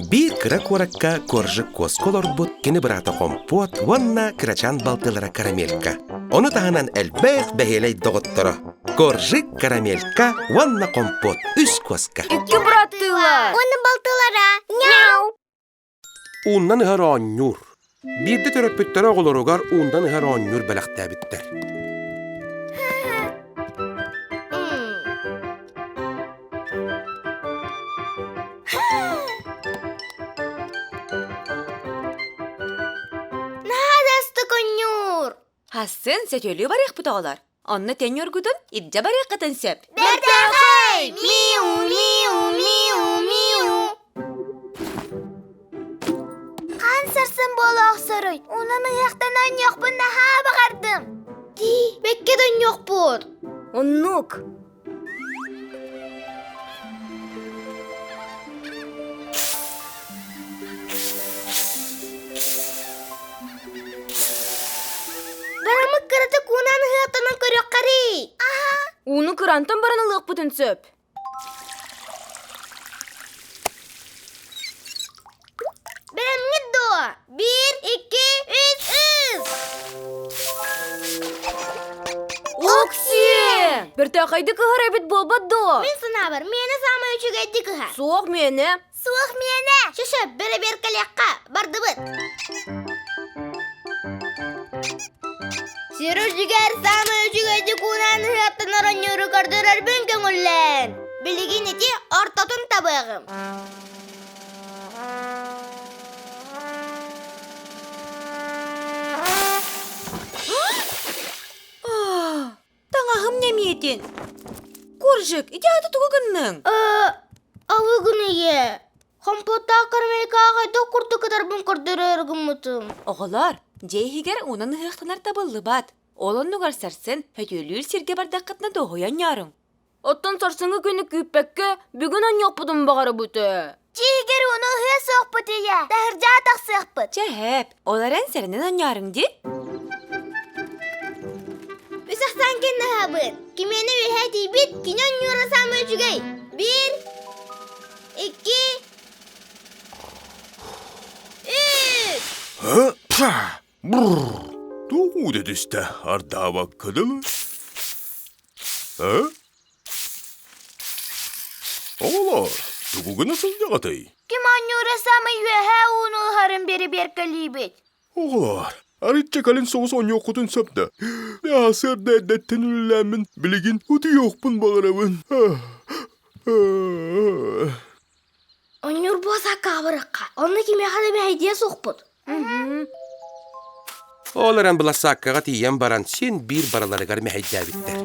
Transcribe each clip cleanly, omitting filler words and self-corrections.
Биир кыра куоракка Коржик куоска олорбут кини быраата Хомпуот уонна кырачаан балтылара Карамелька. Ону таһынан элбэх бэһиэлэй доҕотторо Коржик, Карамелька уонна Хомпуот үс куоска. Икки быраттыылар. Уонна балтылара. Няу! Ууннан ыһар оонньуур. Биирдэ төрөппүттэрэ оҕолоругар ууннан ыһар оонньуур бэлэхтээбиттэр. Наһаа да астык оонньуур! Хасын сөтүөлүү барыахпыт оҕолор. Онно тэҥ оргутун илдьэ барыаххытын сөп. Бэртээхэй! Миу, миу, миу, миу! Хаан сарсын буола охсоруй, унан ыһыахтан оонньуохпун наһаа баҕардым. Дии, бэккэ да оонньуохпут. Оннук. Барамыт кыратык уунан ыһыахтанан көрүөххэрий. Аһа. Ууну кырантан баран ылыахпытын сөп. Бэлэмҥит дуо? Биир, икки, үс, үс! Окси! Бэртээхэйдик ыһар эбит буолбат дуо? Мин санаабар, миэнэ саамай үчүгэйдик ыһар. Суох миэнэ. Суох миэнэ! Сөп, бэрэбиэркэлиэххэ, бардыбыт. Сир үрдүгэр саамай үчүгэйдик уунан ыһыахтанар оонньууру көрдөрөрбүн көҥүллээн. Билигин ити ортотун табыаҕым. Таҥаһым нэмиэтин. Коржик, ити аата тугу гынныҥ? Алыгын ийэ. Хомпуоттаах карамелькаҕа хайдах курдук кытарбын көрдөрөөр гыммытым. Оҕолор, дьиэ иһигэр уунан ыһыахтанар табыллыбат. Ол оннугар сарсын сөтүөлүүр сиргэ бардаххытына дуоһуйан ньооруҥ. Оттон сарсыҥҥы күнү күүппэккэ, бүгүн оонньуохпутун баҕарабыт ээ. Дьиигэр уну ыһыа суохпут ийэ, таһырдьаа тахсыахпыт. Чэ һээп, ол эрэн сэрэнэн оонньооруҥ дии. Үс ахсаан кэннэһабыт. Кимиэнэ үөһээ тиийбит, кини оонньуура саамай үчүгэй. Биир, икки, үс! Бррр, тугу да түстэ, ардаабакка дылы. Э? Оҕолоор, тугу гына сылдьаҕытый? Ким оонньуура саамай үөһээ ууну ыһарын бэрэбиэркэлиибит. Оҕолоор, арычча кэлин соҕус оонньуоххутун сөп да. Сарсыарда эрдэттэн үлэлээммин, билигин утуйуохпун баҕарабын. Оонньуур буосакка абырыкка. Онно кимиэхэ да мэһэйдиэ суохпут. Ол эрэн былассааккаҕа тиийэн баран син биир барыларыгар мэһэйдээбиттэр.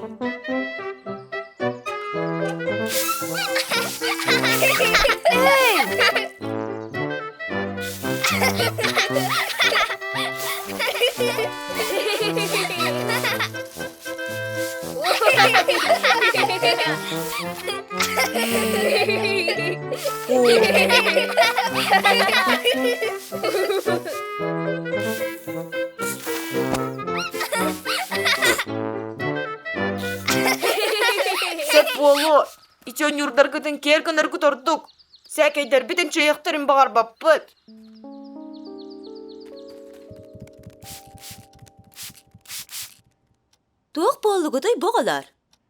Сөп буолуо, ити онньуурдаргытын киэр гынаргыт ордук. Сээкэйдэрбит энчиэйэхтэрин баҕарбаппыт. Туох буоллугутай бу оҕолор?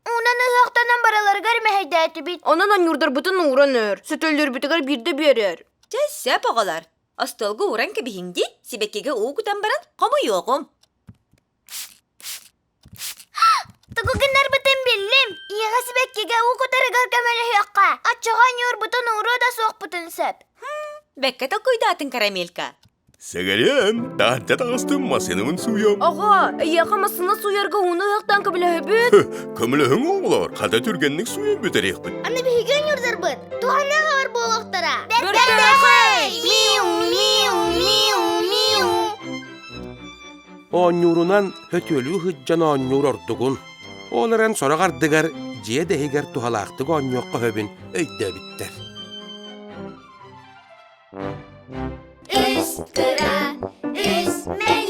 Уунан ыһыахтанан барыларыгар мэһэйдээтибит. Онон онньуурдарбытын ууран өр, сөтөллөрбүтүгэр биирдэ биэрэр. Чэ, сөп оҕолор. Остуолга ууран кэбиһиҥ дии, сибэккигэ уу кутан баран хомуйуоҕум. Тугу гынарбытын биллим. Ийэҕэ сибэккигэ уу кутарыгар көмөлөһүөххэ. Оччоҕо онньуурбутун ууруо да суохпутун сөп. Бэккэ толкуйдаатыҥ, Карамелька. Сэгэриэм, таһырдьа таҕыстым, массыынабын сууйуом. Аҕа, эйиэхэ массыына сууйарга ууну ыһыктаан көмөлөһөбүт. Көмөлөһүҥ оҕолор, хата түргэнник сууйан бүтэриэхпит. Аны биһиги онньуурдарбыт туһана хабар буолуохтара. Бэртээхэй! Миу, миу, миу, миу. Оонньуурунан хөтүөлүү сылдьан оонньуур ордугун, ол эрэн сорох ардыгар дьиэ да иһигэр туһалаахтык оонньуохха сөбүн өйдөөбүттэр. Үс кыра, үс мэҥэ.